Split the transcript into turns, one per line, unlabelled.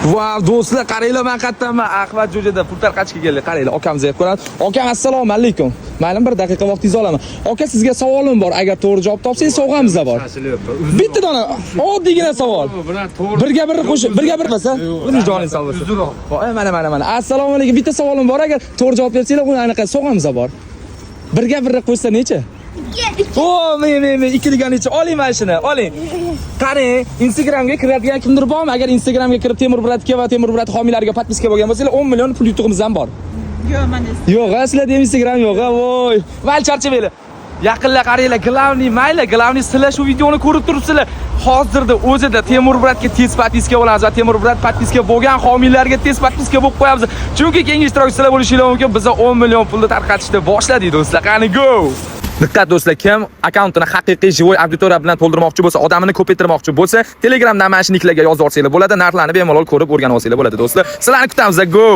Vau, do'stlar, qaranglar, men qayerdanman? Ahmad Jo'jada pul tarqatishga keldik. Qaranglar, akamizni ham ko'ramiz. Akam, assalomu alaykum. Mayli, bir daqiqa vaqtingizni olaman. Aka, sizga savolim bor. Agar to'g'ri javob topsangiz, sovg'amiz bor. Bitta dona oddiygina savol. Birga bir qo'shib, birga bir qilsa, o'zingiz joningiz sog' bo'lsin. Voy, mana, mana, mana. Assalomu alaykum. Bitta savolim bor. Agar to'g'ri javob bersanglar, uni anaqa sovg'amiz bor. Birga bir qo'shsa necha? O, men, men, men, ikki degani necha? Oling mana shuni, oling. Qarang, Instagramga kiradigan kimdir bormi? Agar Instagramga kirib Temur брат ga va Temur брат homiylariga подписка bo'lgan bo'lsanglar, 10 million pul yutug'imiz ham bor.
Yo'q, mana.
Yo'q, ha, sizlarda ham Instagram yo'q, ha, voy. Mayli, charchamanglar. Yaqinlar, qaranglar, главный, mayli, главный, sizlar shu videoni ko'rib turibsizlar. Hozirda o'zida Temur брат ga tez подписка bo'lamiz va Temur брат подписка bo'lgan homiylarga tez подписка bo'lib qo'yamiz. Chunki keyingi ishtirokchi sizlar bo'lishinglar mumkin. Biz 10 million pulni tarqatishni boshladik, do'stlar. Qani, go! Diqqat, do'stlar, kim akkauntini haqiqiy живой auditoriya bilan to'ldirmoqchi bo'lsa, odamini ko'paytirmoqchi bo'lsa, Telegramdan mana shu niklarga yozib olsanglar bo'ladi, narxlarni bemalol ko'rib o'rganib olsanglar bo'ladi, do'stlar. Sizlarni kutamiz, go!